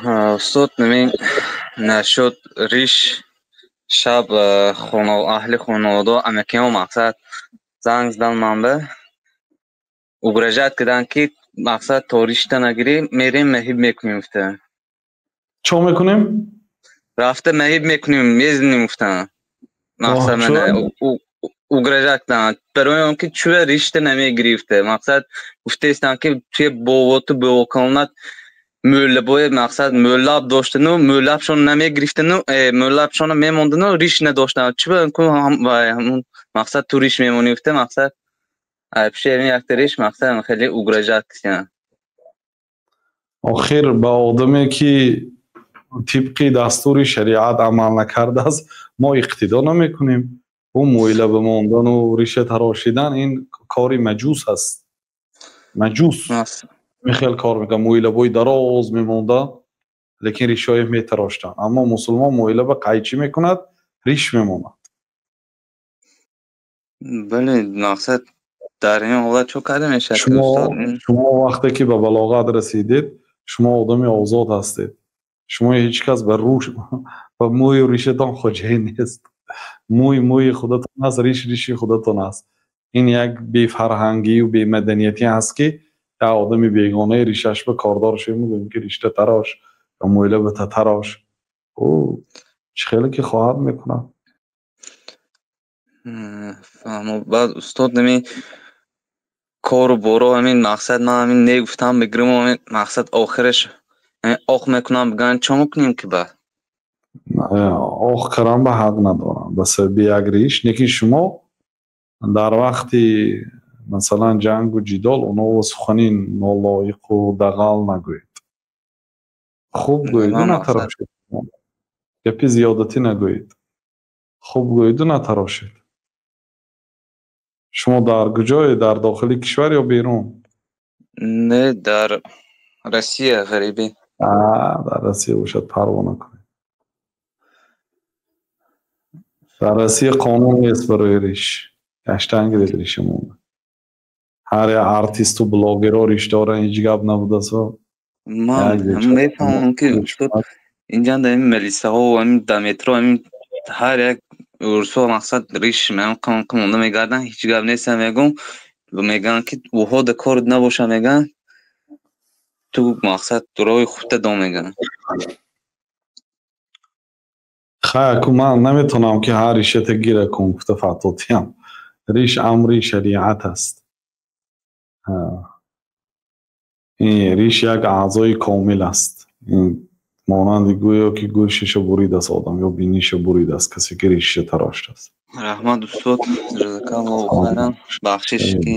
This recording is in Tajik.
Устод, нашуд риш шаб аҳли хонавода амакиҳо мақсад занг задан манба угрожать карданд, ки мақсад то ришта нагирӣ, мерем, маҳиб мекунем, гуфта. Чо мекунем? Рафта маҳиб мекунем, мезанем, гуфтанд. Мақсад мана угрожать карданд барои он ки чӯя ришта намегирифта. Мақсад гуфтаистанд, ки туя бовоту бовокалонат мӯлабои мақсад мӯлаб доштану мӯлабшон намегирифтану мӯлабшона мемондану риш надоштанд. Чӯ мақсад ту риш мемонӣ, гуфта. Мақсад пиши якта риш мақсад хеле угрожать карданд. Охир ба одаме, ки тибқи дастури шариат амал накардааст, мо иқтидо намекунем. Ӯ мӯйла бимондану риша тарошидан ин кори маҷус аст. Маҷус хел кор мекунад, мӯйлабои дароз мемонданд, лекин ришҳое метароштанд. Аммо мусулмон мӯйлаба қайчӣ мекунад, риш мемонад. Бале, мақсад дар ин ҳолат чо карда мешавад? Шумо вақте ки ба балоғат расидед, шумо одами озод ҳастед. Шумо ҳеҷ кас ба рӯш ба мӯю ришатон хоҷае нест. Мӯй мӯи худатон аст, риш риши худатон аст. Ин як бефарҳангию бемаданиятӣ аст, ки як одами бегонаи ришаш ба кордор шуд, мегӯем, ки ришта тарош ё мӯйла ба тарош. Ӯ чӣ хеле ки хоҳад, мекунад. Фаҳмо. Баъд, устод, ҳамин кору боро, ҳамин мақсад ман ҳамин не гуфтам бигирам, ҳамин мақсад охираш ох мекунам, бигӯянд, чо мекунем ки баъд? Ох кардан ба ҳақ надорам ба сабаби як риш. Лекин шумо дар вақти, масалан, ҷангу ҷидол онҳоро сухани нолоиқу дағал нагӯед. Хуб гӯеду натарошед, гапи зиёдатӣ нагӯед, хуб гӯеду натарошед. Шумо дар куҷое, дар дохили кишвар ё берун? Не, дар Россия, ғарибӣ. Дар Россия бошад, парво накунед. Дар Россия қонун нест барои риш. Гаштан гиред ришамон. Ҳар як артисту блогерҳо риш доранд, ҳеҷ гап набудасо. Ман мефаҳмам, ки устод, инҷанда ҳамин милисаҳо, ҳамин дар метро, ҳамин ҳар як урсо мақсад риш қимонда мегарданд, ҳеҷ гап нест, мегӯм. Мегӯянд, ки ӯҳо да кор набоша, мегӯянд, ту мақсад роҳи худта дом, мегӯянд. Хай, ку ман наметавонам, ки ҳар ришата гира кун гуфта фатво диҳам. Риш амри шариат аст. Риш як аъзои комил аст. Монанди гӯё ки гӯшаша буридааст одам ё биниша буридааст, касе ки ришаша тароштааст. Раҳмат, устод, ҷазакаллоҳу хайран, бахшиш ки.